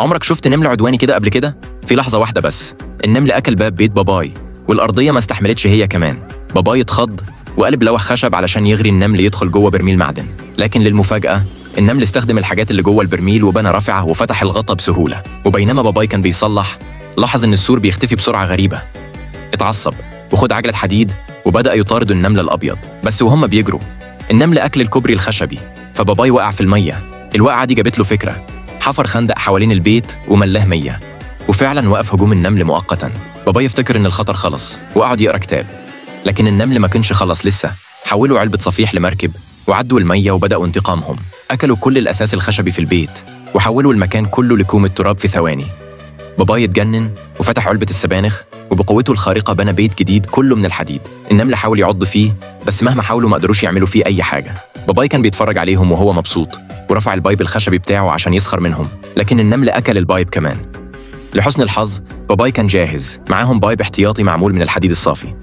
عمرك شفت نمل عدواني كده قبل كده؟ في لحظة واحدة بس النمل أكل باب بيت باباي، والأرضية ما استحملتش هي كمان. باباي اتخض وقلب لوح خشب علشان يغري النمل يدخل جوه برميل معدن، لكن للمفاجأة النمل استخدم الحاجات اللي جوه البرميل وبنى رافعة وفتح الغطا بسهولة. وبينما باباي كان بيصلح لاحظ إن السور بيختفي بسرعة غريبة. اتعصب وخد عجلة حديد وبدأ يطارد النمل الأبيض، بس وهم بيجروا النمل أكل الكوبري الخشبي، فباباي وقع في المية. الوقعة دي جابت له فكرة، حفر خندق حوالين البيت وملاه مية، وفعلا وقف هجوم النمل مؤقتا. باباي افتكر إن الخطر خلص وقعد يقرأ كتاب، لكن النمل ما كانش خلص لسه. حولوا علبة صفيح لمركب وعدوا المية وبدأوا انتقامهم. أكلوا كل الأثاث الخشبي في البيت وحولوا المكان كله لكوم التراب في ثواني. باباي اتجنن وفتح علبة السبانخ، وبقوته الخارقة بنى بيت جديد كله من الحديد. النمل حاول يعض فيه، بس مهما حاولوا ما قدروش يعملوا فيه أي حاجة. باباي كان بيتفرج عليهم وهو مبسوط، ورفع ال pipe الخشبي بتاعه عشان يسخر منهم، لكن النمل أكل ال pipe كمان. لحسن الحظ باباي كان جاهز، معاهم pipe احتياطي معمول من الحديد الصافي.